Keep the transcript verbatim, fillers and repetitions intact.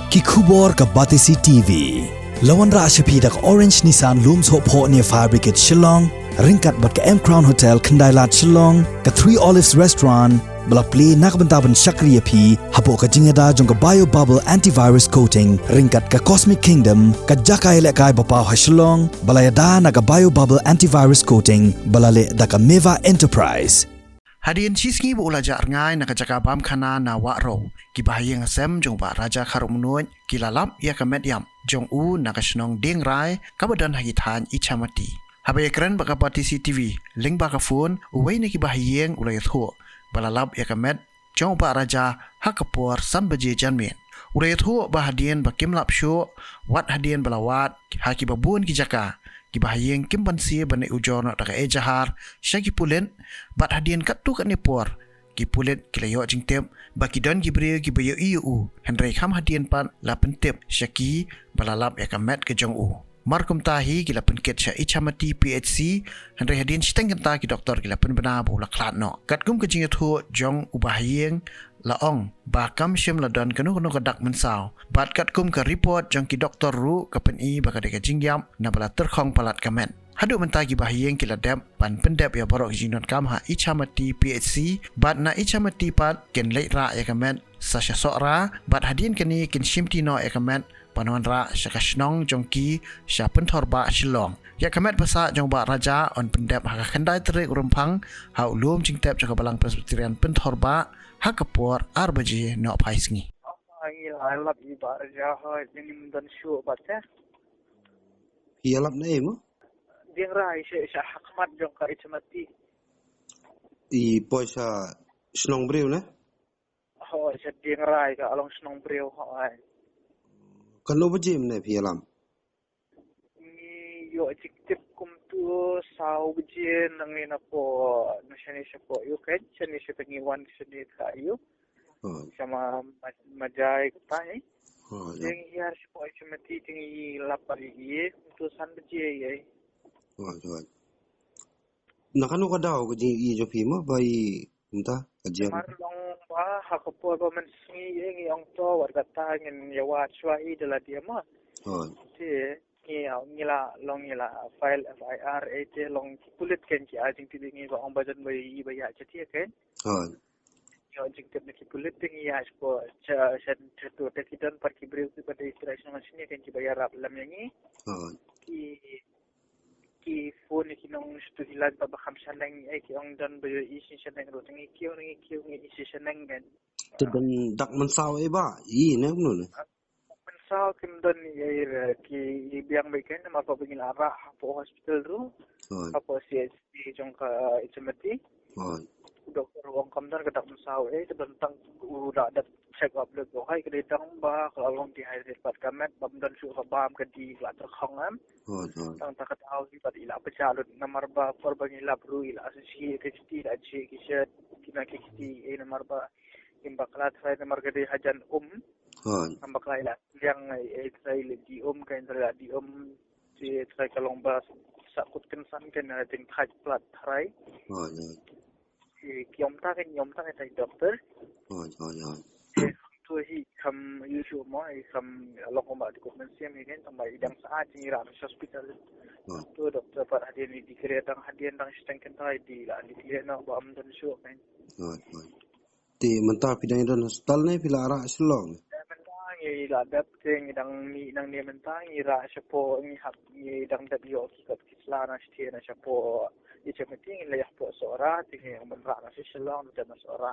Ki khubor ka Batesi T V. La wanrah sha phi da ka Orange Nissan Lum Sohphoh near Fire Brigade Shillong, ryngkat bad ka M Crown Hotel Khyndai Lad Shillong, ka Three Olives Restaurant, ba la plie na ka bynta ban shakri ïa phi hapoh ka jingïada jong ka Bio Bubble Antivirus Coating, ryngkat ka Cosmic Kingdom, ka jaka ïalehkai ba paw ha Shillong, ba la ïada na ka Bio Bubble Antivirus Coating, ba la leh da ka Meva Enterprise. Hadien shi sngi ba u la jah rngai na ka jaka bam khana na Wahroh, ki bahaïing hasem jong u Bah Raja Kharumnuid ki la lap ïa ka met ïap jong u na ka shnong Diengrai kaba don ha ki thaiñ Ichamati. Haba ïakren bad ka Batesi T V lyngba ka phone, uwei na ki bahaïing u la ïathuh ba la lap ïa ka met jong u Bah Raja ha ka por san baje janmiet. U la ïathuh ba hadien ba kim lap shuh, wat hadien ba la wad ha kiba bun ki jaka, ki bahaïing kim banse ban leit ujor noh da ka ejahar sha ki pulit, bad hadien katto katne por ki pulit ki la ïoh jingtip ba ki don ki briew kiba ïohi ïa u, hynrei kham hadien pat la pyntip sha ki ba la lap ïa ka met ka jong u. Mar kumta hi ki la pynkit sha Ichamati P H C, hynrei hadien shiteng kynta ki doktor ki la pynbna ba u la khlad noh. Katkum ka jingïathuh jong u bahaïing, la ong ba kam shym la don kano kano ka dak mynsaw, bad katkum ka report jong ki doktor ruh ka pyni ba ka dei ka jingïap naba la tyrkhong palat ka met. Haduh mynta ki bahaïing ki la dep ban pyndep ïa baroh ki jingdonkam ha Ichamati P H C, bad na Ichamati pat kin leit rah ïa ka met sa sha Sohra, bad hadien kane kin shimti noh ïa ka met ban wanrah sha ka shnong jong ki sha Pynthorbah Shillong. Ïa ka met ba sah jong u Bah Raja yn pyndep ha ka khyndai tarik u Rymphang ha u lum jingtep jong ka Balang Presbyterian Pynthorbah ha ka por ar baje nohphai sngi. Ngi la lap ïa u Bah Raja, hooid, ngim don shuh bad te. Phi ïalap na ei mo? Diengrai, sha, sha ha khmat jong ka Ichamati. I poi sha shnong briew ne? Hooid, sha Diengrai ka long shnong briew, hooid. Katno baje mynne phi ïalap? Ngi ïoh jingtip kumto saw baje, nangno napoh, na shane shapoh ïoh kein, shane shapoh ngi wan, shane ka ïoh. Oh. Sha ma, ma, Majai kata hi. Oh, ïa. Te ngi hiar shapoh Ichamati te ngi lap bad ïa i kumto san baje ïa i. Oh, ïa. Na kano ka daw ka jingïohi jong phi mo ba i kumta ka jia? Mar long ba ha ka por ba mynsngi ïa ngi ong to wat kata ngin ïa wad shuwa hi da lade mo. Oh. Te ngi, ngi la long ngi la file F I R, eh, te long ki pulit kein ki ai jingtip ïa ngi ba ong ba jan ba i ba ïa, te kein. Oh. Ïoh jingtip na ki pulit te ngi ïa shu ko cha sha to te ki don pat ki briew kiba dei trei shnong shnong kein kiba ïarap lem ïa ngi. Oh. Ki, ki phone ïa ki nong shu to hi lad ba ba kham shaneng, eh, ki ong don ba ïohi shi shaneng ruh te ngi kiew ngi kiew ngi shi shaneng kein. Te don dak mynsaw eh ba i ne kumno ne? Mynsaw kim don i, eh, ki i biang beit kein namar ba ngi la rah hapoh hospital ruh. Hooid. Hapoh C H C jong ka Ichamati. Hooid. U doktor u ong kam don ka dak mynsaw eh, ka don tang u la dep check up lut ba hai ka dei tang ba ka la long dehydrate bad ka met bym don shuh ka bam ka dih ka la tyrkhong em. Hooid, hooid. Tang ta ka daw hi bad i la pynjah lut namar ba por ba ngi lap ruh i la sngewsih ka kti, la jhieh ki shet, ki na ki kti, eh, namar ba kim bakla tharai namar ka dei hajan um. Hooid. Ngam bakla i la liang, eh, eh, tharai i la dih um, kein tharai i la dih um, te tharai ka long ba sahkut kynsan kein, eh, ding thait palat tharai. Hooid, hooid. Te ki ong ta kein, ong ta kein tang doktor. Hooid, hooid, hooid. Te to hi kham ïohi shuh mo, i kham long kumba dei kut mynsiem hi kein, tang ba i dang sa ai jingïarap sha hospital. Hooid. To doktor pat hadien i declare dang hadien dang shiteng kynta i la declare noh ba ym don shuh kein. Hooid, hooid. Te mynta phi dang don hospital ne phi la rah Shillong? Te mynta ngi la dep te ngi dang mih nangne mynta ngi rah shapoh ngi hap ngi dang dep ïoh ki kot ki sla na shatei na shapoh Ichamati ngi la ïa hapoh Sohra te ngi ong ban rah na sha Shillong dep na Sohra.